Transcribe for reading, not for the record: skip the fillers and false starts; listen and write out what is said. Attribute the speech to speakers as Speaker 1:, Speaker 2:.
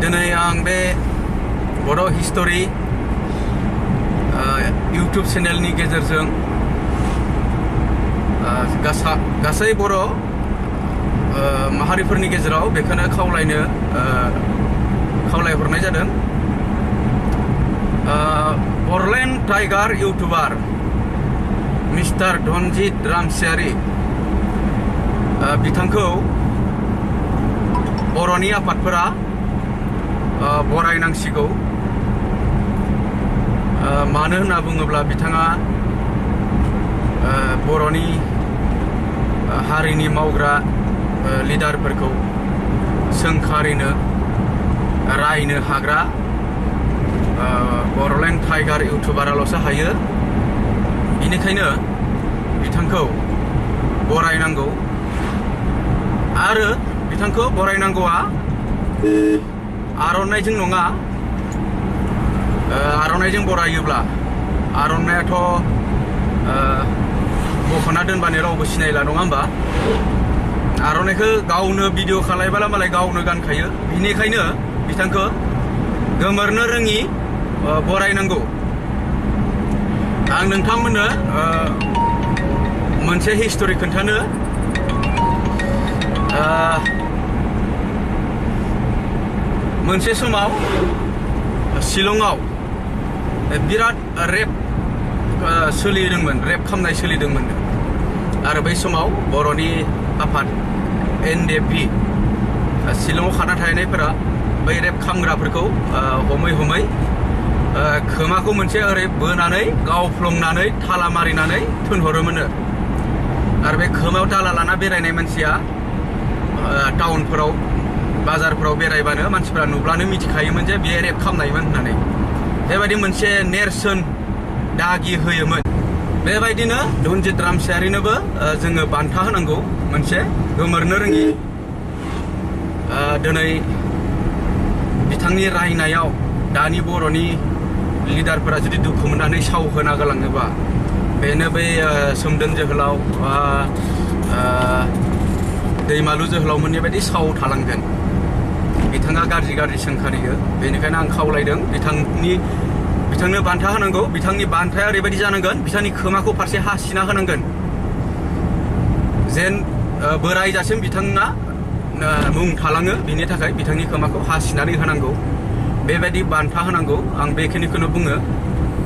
Speaker 1: दिनै आं बे बर' हिस्ट'रि इउटुब चेनेलनि गेजेरजों गासै बर' माहारिफोरनि गेजेराव बेखौनो खावलायहरनाय जादों। बरलेण्ड टाइगार इउटुबार मिस्टार धनजित रामसियारि बिथांखौ बर'नि आफादफोरा बरायनांसिगौ। मानो होनना बुङोब्ला बिथाङा बर'नि हारिनि मावग्रा लिडारफोरखौ सोंखारिनो रायनो हाग्रा बरलेण्ड टाइगार इउटुबाराल'सो हायो। बेनिखायनो बिथांखौ बरायनांगौ आरो बिथांखौ बरायनांगौआ आर'नाइजों नङा। आर'नाइजों बरायोब्ला आर'नाइयाथ' बख'ना दोनबानो रावबो सिनायला नङा होमबा। आर'नाइखौ गावनो भिडिअ' खालायबोला मालाय गावनो गानखायो। बेनिखायनो बिथांखौ गोमोरनो रोङि बरायनांगौ। आं नोंथांमोननो मोनसे हिस्ट'रि खोन्थानो। मोनसे समाव शिलंआव बिराद रेप खालामनाय सोलिदोंमोन आरो बै समाव बर'नि आफाद NDP शिलंआव खाना थाहैनायफोरा बै रेप खामग्राफोरखौ हमै खोमाखौ मोनसे ओरै बोनानै गावफ्लंनानै थाला मारिनानै थुनहरोमोननो। आरो बे खोमायाव ताला लाना बेरायनाय मानसिया टाउनफोराव बाजारफोराव बेरायबानो मानसिफ्रा नुब्लानो मिथिखायोमोन जे बेयो रेप खालामनायमोन होननानै। बेबायदि मोनसे नेरसोन दागि होयोमोन। बेबायदिनो धनजित रामसियारिनोबो जोङो बान्था होनांगौ मोनसे गोमोरनो रोङि। दिनै बिथांनि रायनायाव दानि बर'नि लिडारफोरा जुदि दुखु मोननानै साव होना गालाङोबा बेनो बै सोमदोन जोहोलाव दैमालु जोहोलावमोननि बायदि साव थालांगोन। बिथाङा गाज्रि सोंखारियो। बेनिखायनो आं खावलायदों बिथांनो बान्था होनांगौ। बिथांनि बान्थाया ओरैबायदि जानांगोन, बिथांनि खोमाखौ फारसे हासिना होनांगोन जेन बोरायजासिम बिथांना मुं थालाङो। बिनि थाखाय बिथांनि खोमाखौ हासिनानै होनांगौ। बेबायदि बान्था होनांगौ। आं बेखिनिखौनो बुङो।